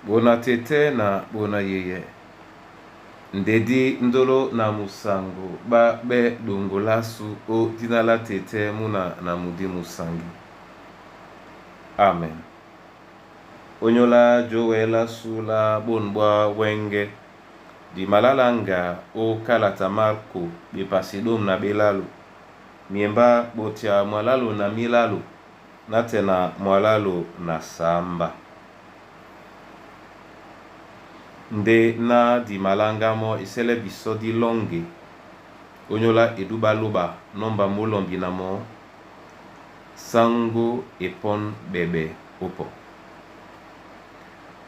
Bona tete na bona yeye ndedi ndolo na musango ba be dongolasu o dina la tete muna na mudi musangi. Amen. Onyola jowela sula bonbwa wenge di malalanga o kalata Marko bepasi dom na belalu miemba botia mwalalu na milalu na tena mwalalu na samba. Nde na di malanga mo esele biso di longe onyola eduba loba nomba molombi na mo sango epon bebe opo.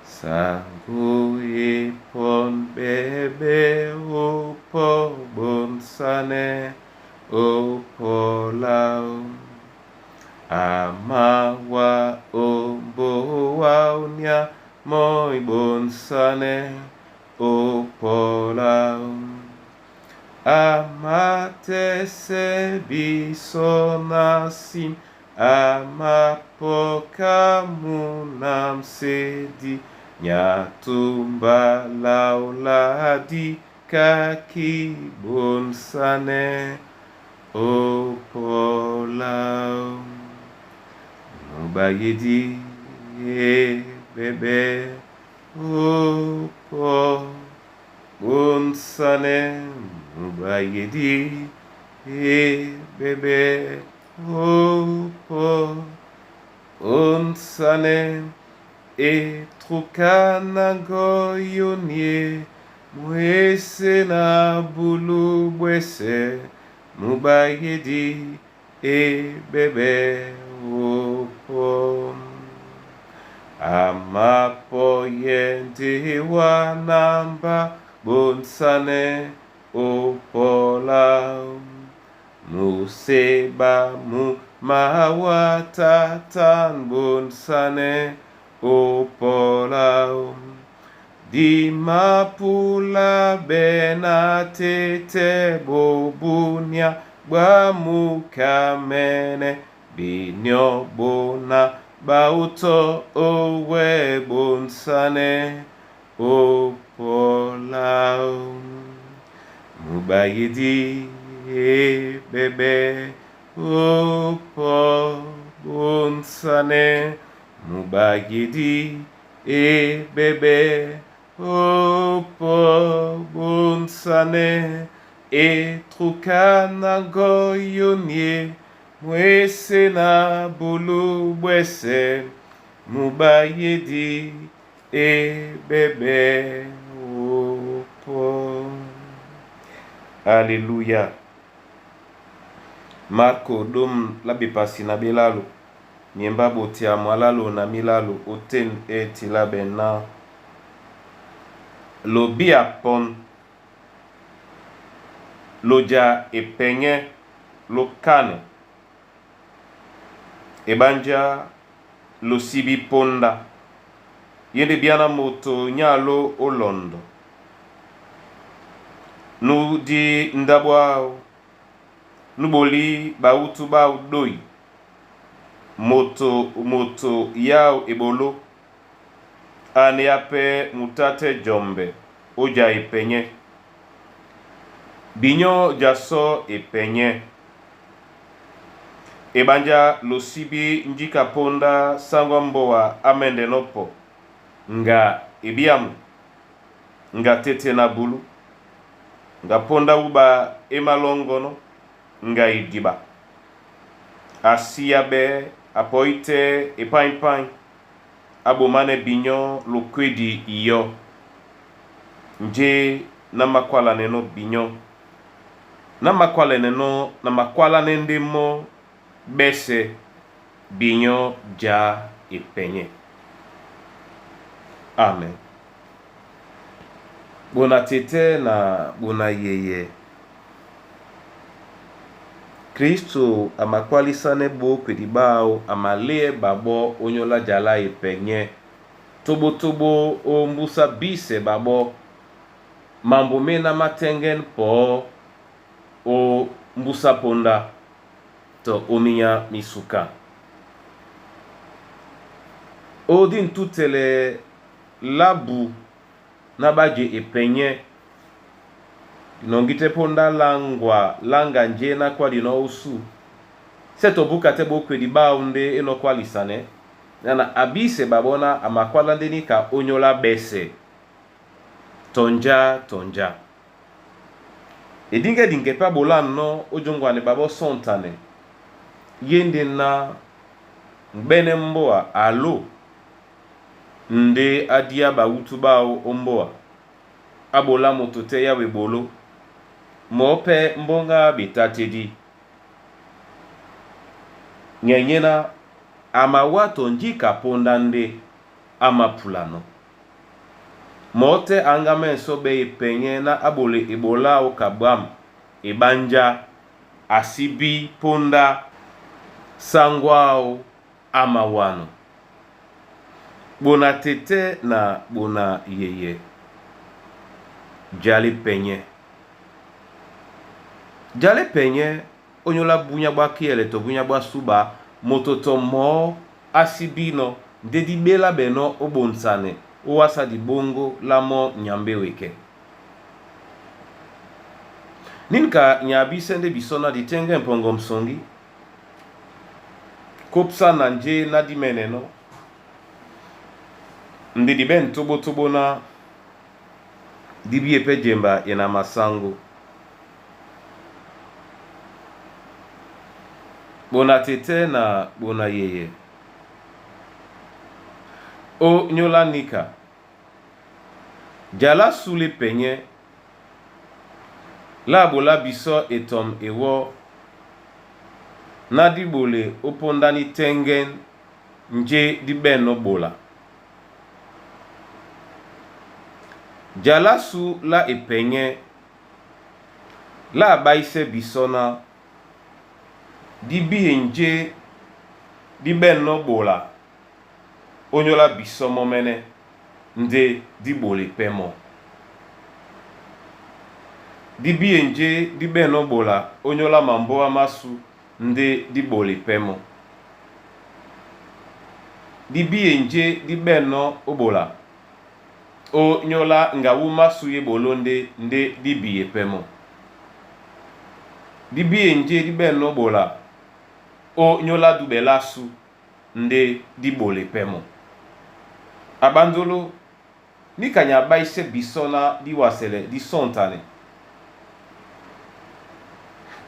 Sango epon bebe opo bonsane opo lao. Amawa ombowa onya moi bonsane opo lao. Amatese biso nasim amapoka munamsedi nyatumba laoladi kaki bonsane opolau. Mubayedi e bebe opo bonsane mubayedi e bebe opo bonsane etrukana goyonie mwese na bulu bwese mubayedi e bebe opo. Amapoyende wanamba bonsane opola museba mu mawatatan bonsane opola dimapula benatete bobunia gbamukamene binyo bona bauto owe bonsane opola mubayedi e bebe opo bonsane mubayedi e bebe opo bonsane etrukana goyonie mwese na bulu bwese mubayedi e bebe opo. Alléluia. Marko dom la bepasi na belalu miemba botia mwalalu na milalu oten e tila bena lobi apon loja epenye lokane ebanja losibi ponda yende biana moto nyalo olondo nudi ndabwao nuboli bautu bao doi moto moto yao ebolo ane ape mutate jombe oja epenye binyo jaso epenye ebanja losibi njika ponda sangwa mbowa amende nopo nga ebiamu nga tete na bulu nga ponda uba emalongono nga idiba asiya be apoite epaimpai abomane binyo lokwedi iyo nje na makwala neno binyo na makwala neno na makwala nende mo bese binyo ja epenye. Amen. Bona tete na bona yeye Kristo amakwalisane bo kwedi bao amalie babo onyola jala epenye tobotobo o mbusa bise babo mambo mena matengen po o mbusa ponda to ominya misuka. Odi ntutele lá bu ná ɓá je epɛnyɛ́, dinɔŋgí tɛ́ póndá láŋgwa láŋga njé ná kwá dinɔ́ ó sú, sɛ́ tɔ búka tɛ́ ɓókwedi ɓáō ndé é nɔ́ kwá lisanɛ, na na abísɛ ɓaɓɔ́ ná a makwálá ndé níka ónyólá ɓɛsɛ tɔ njá tɔ njá. Edíŋgɛ́ diŋgɛ pɛ́ á ɓolánɔ́ ó jóŋgwanɛ ɓaɓɔ́ sɔ̂ntanɛ yé ndé ná ŋ̀ɓɛ́nɛ́ mbóa a lô ndé á díá ɓawútú ɓáō ó mbóa, á ɓolá moto tɛ́ yáō eɓoló, mɔ̌ pɛ́ mbóŋga á ɓetátédí. Nyɛnyɛ́ ná a mawá tɔ njíka póndá ndé á māpulanɔ́. Mɔ̌ tɛ́ a áŋgámɛ́ sɔ́ ɓɛ́ epɛnyɛ́ ná á ɓole eɓoló áō ka ɓwǎm̀ eɓánjá a sí bí póndá sáŋgó áō á mawánɔ́. Ɓona tetɛ́ na ɓona yeyɛ, jál epɛnyɛ́. Jál epɛnyɛ́ ónyólá búnyá ɓwá kíɛlɛ tɔ búnyá ɓwá súɓa moto tɔ mɔ̌ á sí bínɔ̄ ndé dí ɓéláɓɛnɔ́ ó ɓonsanɛ ó wásá diɓóŋgó lá mɔ́ nyambé wekɛ́. Nínika nya a bísɛ́ ndé bisɔ́ ná di tɛ́ŋgɛ́ mpɔŋgɔ msoŋgí, kópsá na njé ná dí mɛ́nɛnɔ́, ndé di ɓɛ̂n tóɓótóɓó ná dí bíe pɛ́ jemba e na masáŋgó. Ɓona tetɛ́ na ɓona yeyɛ, ó nyólá níka, ja lásū lá epɛnyɛ́ lá aɓolá bisɔ́ etɔm ewɔ́ ná dí ɓole ó póndá ní tɛ́ŋgɛ́n njé dí ɓɛ̂n ó ɓola. Ja lásū lá epɛnyɛ́ lá aɓáísɛ́ bisɔ́ ná dí bíe njé dí ɓɛ̂n ó ɓola ónyólá bisɔ́ mɔ́ mɛ́nɛ́ ndé dí ɓole pɛ́ mɔ́. Dí bíe njé dí ɓɛ̂n ó ɓola ónyólá mambóa másū ndé dí ɓole pɛ́ mɔ́. Dí bíe njé dí ɓɛ̂n ó ɓola ónyólá ŋgawú másū é ɓoló ndé ndé dí biye pɛ́ mɔ́. Dí bíe njé dí ɓɛ̂n ó ɓola ónyólá dúɓɛ lásū ndé dí ɓole pɛ́ mɔ́. Aɓándóló níka nya aɓáísɛ́ bisɔ́ ná dí wasɛlɛ dí sɔ̂ntanɛ.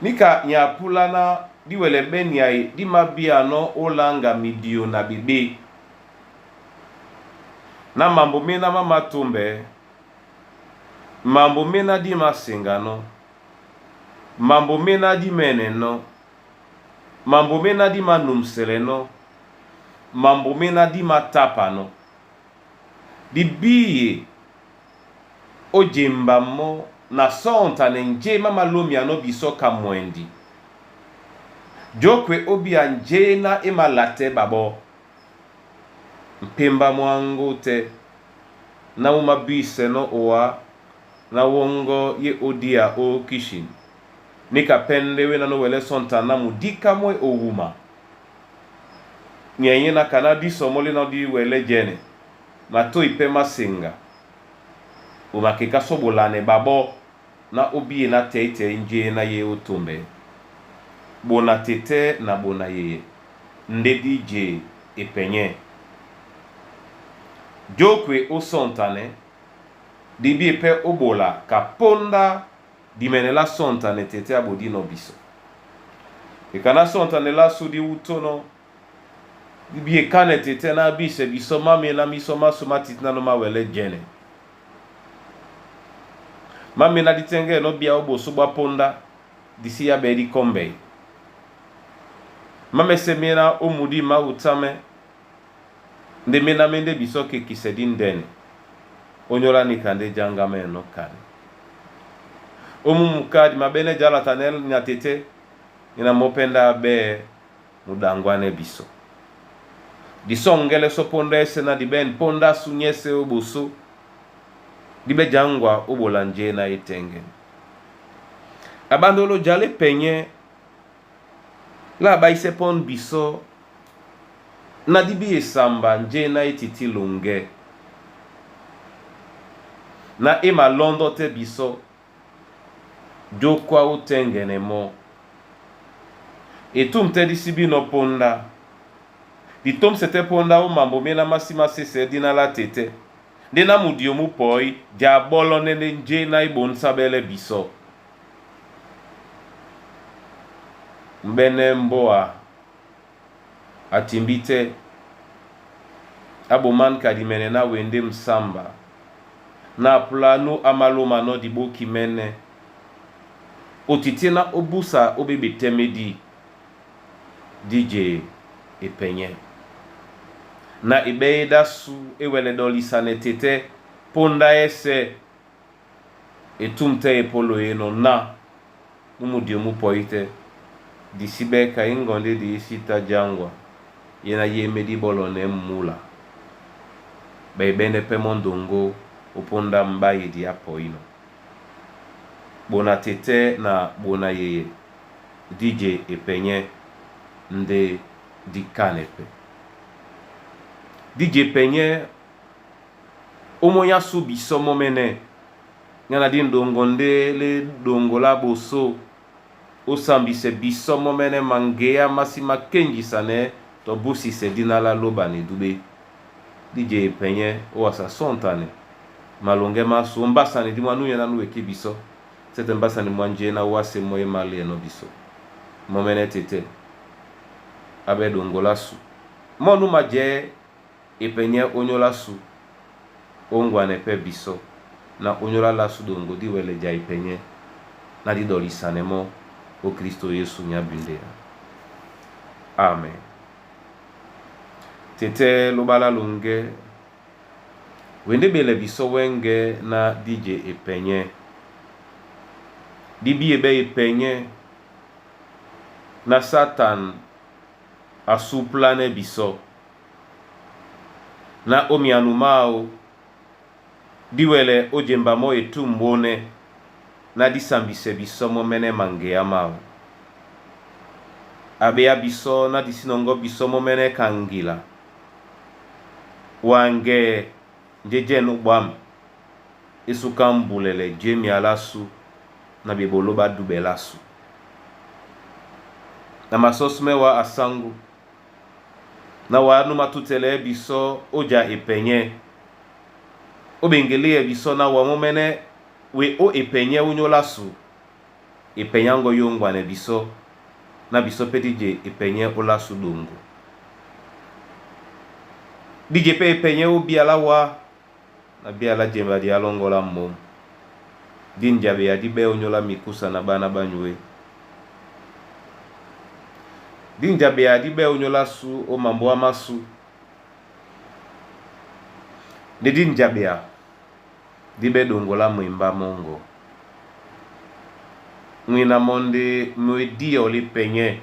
Níka nya apúlá ná dí wɛlɛ ɓɛ́ nyay dí mābíanɔ́ ó láŋga midio na ɓeɓé. Ná mambo méná má mātómbɛ́, mambo méná dí māseŋganɔ́, mambo méná dí mɛ́nɛnɔ́, mambo méná dí manumsɛlɛnɔ́, mambo méná dí mátápanɔ́. Dí bíe ó jemba mɔ́ na sɔ̂ntanɛ njé má malómianɔ́ bisɔ́ ka mwɛndi. Jǒkwe ó bíá njé ná é mālatɛ́ ɓaɓɔ́. Mpémbá mwáŋgó tɛ́ ná mú mábísɛnɔ́ owá ná wɔ́ŋgɔ́ yé ó díá ó kíshin. Níka pɛ́ ndé wé ná nówɛlɛ́ sɔ̂ntan ná mudíká mwé o wuma. Nyɛnyɛ́ ná kaná dísɔ mɔ́ léná dí wɛlɛ́ jɛ́nɛ, matôy pɛ́ má seŋga. O makeká sɔ́ ɓolanɛ ɓaɓɔ́ ná ó bíe ná tɛ̌ytɛ̌y njé ná yé ó tombɛ. Ɓona tetɛ́ na ɓona yeyɛ ndé dí je epɛnyɛ́. Jókwe ó sɔ̂ntanɛ, di bíe pɛ́ ó ɓola ka póndá dimɛnɛ lá sɔ̂ntanɛ tetɛ́ á ɓodínɔ̄ bisɔ. E kaná sɔ̂ntanɛ lásū dí wútónɔ́, dí bíe kánɛ tetɛ́ ná á bísɛ bisɔ́ má méná mísɔ másū má titínánɔ́ má wɛlɛ́ jɛ́nɛ. Má méná dí tɛ́ŋgɛ́nɔ́ bíá ó ɓosó ɓá póndá, di sí yáɓɛ́ dí kɔ́mbɛi. Má mɛ́sɛ́ méná ó mudî máwutámɛ́, ndé méná mé ndé bisɔ́ kekisɛ dí ndɛ́nɛ. Ónyólá níka ndé jáŋgámɛ́nɔ́ kanɛ. Ó múmuká di maɓɛ́nɛ́ jálata nɛ́ nya tetɛ́, na mɔ́ pɛ́ ndé á ɓɛ́ muɗaŋgwánɛ́ bisɔ. Di sɔ̂ŋgɛ́lɛ́ sɔ́ póndá ɛ́sɛ̄ ná di ɓɛ̂n póndá sú nyɛ́sɛ̄ ó ɓosó, dí ɓɛ́ jaŋgwa ó ɓola njé ná é tɛ́ŋgɛ́n. Aɓándóló jál epɛnyɛ́ lá aɓáísɛ́ pɔ́n bisɔ́ ná dí bíe samba njé ná é tití loŋgɛ́. Ná e malɔ́ndɔ́ tɛ́ bisɔ́ jókwa ó tɛ́ŋgɛnɛ mɔ́. Etûm tɛ́ dí sí bínɔ̄ póndá. Di tómsɛ tɛ́ póndá ó mambo méná má sí másésɛɛ́ díná lá tetɛ́. Ndé ná mudio mú pɔí ja a ɓɔ́lɔ́nɛ́ ndé njé ná í ɓonsáɓɛ́lɛ́ bisɔ́. Mbɛ́nɛ́ mbɔ́ a a timbí tɛ́ á ɓomán kadimɛnɛ ná wendé msámba ná apúlá nú á málómanɔ́ diɓóki mɛ́nɛ́. O titíé ná ó búsa ó ɓé ɓetɛ́ médí dí je epɛnyɛ́. Na e ɓɛ́ e dásu é wɛlɛ ɗɔlisanɛ tetɛ́ póndá yɛ́sɛ̄ etûm tɛ́ e pólóenɔ̄ ná mú mudio mú pɔí tɛ́ di sí ɓɛ́ ka íŋgɔndé di í sí tá jáŋgwa yé ná yémé dí ɓɔ́lɔnɛ̄ mǔla. Ɓɛ̂ e ɓɛ́nɛ́ pɛ́ mɔ́ ndoŋgó ó póndá mbáyedi á pɔínɔ̄. Ɓona tetɛ́ na ɓona yeyɛ dí je epɛnyɛ́ ndé dí kánɛ pɛ́. Dí je epɛnyɛ́ ó mɔ́ nyá sú bisɔ́ mɔ́mɛ́nɛ́ nyá na dí nɗoŋgo ndé lé ɗoŋgo lá ɓosó ó sambisɛ bisɔ́ mɔ́mɛ́nɛ́ maŋgeá má sí mákéŋgisanɛɛ́ tɔ búsisɛ díná lá lóba na edúɓé. Dí je epɛnyɛ́ ó wasa sɔ́ntanɛ malɔŋgɛ́ másu ó mbásani dí mwá núyɛ̄ ná nú wekí bisɔ́ sɛ́tɛ mbásani mwá njé ná wásē mɔ́ é mālíɛnɔ́ bisɔ́. Mɔ́mɛ́nɛ́ tetɛ́ á ɓɛ́ ɗoŋgo lásu mɔ́ nú majɛɛ́ epɛnyɛ́ ónyólá sú ó ŋgwanɛ pɛ́ bisɔ́ na ónyólá lásu ɗoŋgo dí wɛlɛ ja epɛnyɛ́ ná dí ɗɔlisanɛ mɔ́ ó Kristo Yésu nyá bundea. Amen. Tetɛ́ lóɓá lá loŋgɛ́ wendé ɓelɛ bisɔ́ wɛ́ŋgɛ̄ ná dí je epɛnyɛ́. Dí bí eɓɛ́ epɛnyɛ́ ná Sátan a súplánɛ́ bisɔ́. Ná ó myanu máō dí wɛlɛ ó jemba mɔ́ etûm wónɛ́ ná dí sambisɛ bisɔ́ mɔ́mɛ́nɛ́ maŋgeá máō. A ɓeá bisɔ́ ná di sí nɔŋgɔ́ bisɔ́ mɔ́mɛ́nɛ́ ka ŋgila. Waŋgɛɛ njé jɛ̂n ó ɓwǎm̀ é súká mbulɛlɛ jémia lásū na ɓeɓoló ɓá dúɓɛ lásū. Na masɔ́súmɛ́ wá asáŋgó na wǎ nú matútɛlɛɛ́ bisɔ́ ó ja epɛnyɛ́. Ó ɓeŋgeléɛ bisɔ́ ná wá mɔ́mɛ́nɛ́ we ó epɛnyɛ́ ónyólá sú epɛnyɛ́ áŋgɔ́ yóŋgwanɛ bisɔ́ ná bisɔ́ pɛ́ dí je epɛnyɛ́ ó lásū ɗoŋgo. Dí je pɛ́ epɛnyɛ́ ó bía lá wá na bía lá jemba di á lɔ́ŋgɔ́ lá mǒm. Dí njaɓea dí ɓɛ́ ónyólá mikúsa na ɓána ɓá nyué. Dí njaɓea dí ɓɛ́ ónyólá sú ó mambóa másū. Ndé dí njaɓea dí ɓɛ́ ɗoŋgo lá mwembá mɔ́ŋgɔ. Ŋwina mɔ́ ndé mú e díɔ lé pɛnyɛ́.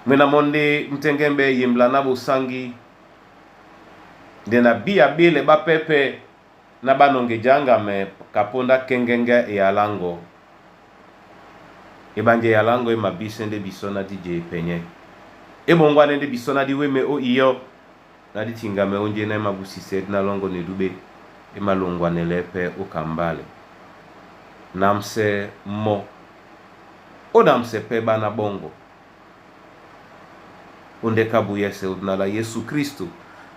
Ŋwina mɔ́ ndé mú tɛ́ŋgɛ́ mbɛ́ yembla ná ɓosáŋgí. Nde na bía ɓélɛ ɓá pɛ́pɛ́ ná ɓá nɔŋgejá ŋgamɛ ka póndá kɛ́ŋgɛ́ŋgɛ́ eyaláŋgɔ. Eɓanjɛ eyaláŋgɔ é mabísɛ́ ndé bisɔ́ ná dí je epɛnyɛ́. É ɓoŋgwanɛ́ ndé bisɔ́ ná dí wémē ó iyɔ́ ná dí tiŋgamɛ ó njé ná é mabúsisɛ́ ná lɔ́ŋgɔ́ na edúɓé é malôŋgwanɛlɛɛ́ pɛ́ ó kambálɛ. Námsɛ́ mɔ́ ó namsɛ pɛ́ ɓána ɓɔ́ŋgɔ. Ó ndé kábu yɛ́sɛ̄ ó dina lá Yésu Kristo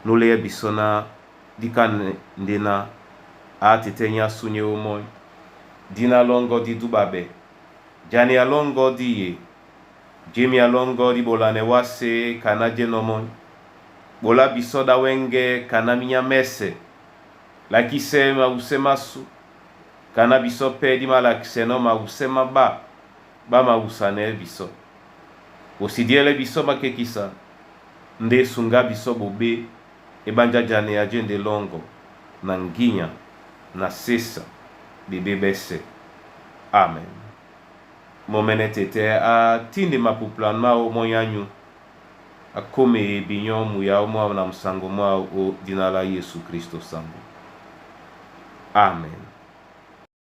nú léɛ́ bisɔ́ ná dí kánɛ ndé ná á tetɛ́ nyá súnyɛ́ ómɔ́ny. Díná lɔ́ŋgɔ́ dí dúɓaɓɛ. Jania lɔ́ŋgɔ́ dí ye. Jémia lɔ́ŋgɔ́ dí ɓolanɛ wásē kaná jɛ́nɔ̄ mɔ́ny. Ɓolá bisɔ́ ɗá wɛ́ŋgɛ̄ kaná mínyá mɛ́sɛ̄. Lakísɛ́ mawusɛ́ másū. Kaná bisɔ́ pɛ́ dí málakisɛnɔ́ mawusɛ́ má ɓá ɓá mawusanɛɛ́ bisɔ́. Ɓosidiɛ́lɛ́ bisɔ́ mákekisa ndé suŋgá bisɔ́ ɓoɓé e ɓánjá janea jé ndé lɔ́ŋgɔ na ŋgínya na sésa ɓebé ɓɛ́sɛ̄. Amen. Mɔ́mɛ́nɛ́ tetɛ́ á tínde mapuplan máō mɔ́ nyányu a kómeye binyɔ́ muyáó mwáō na musaŋgɔ mwáō ó dina lá Yésu Kristo saŋgó. Amen.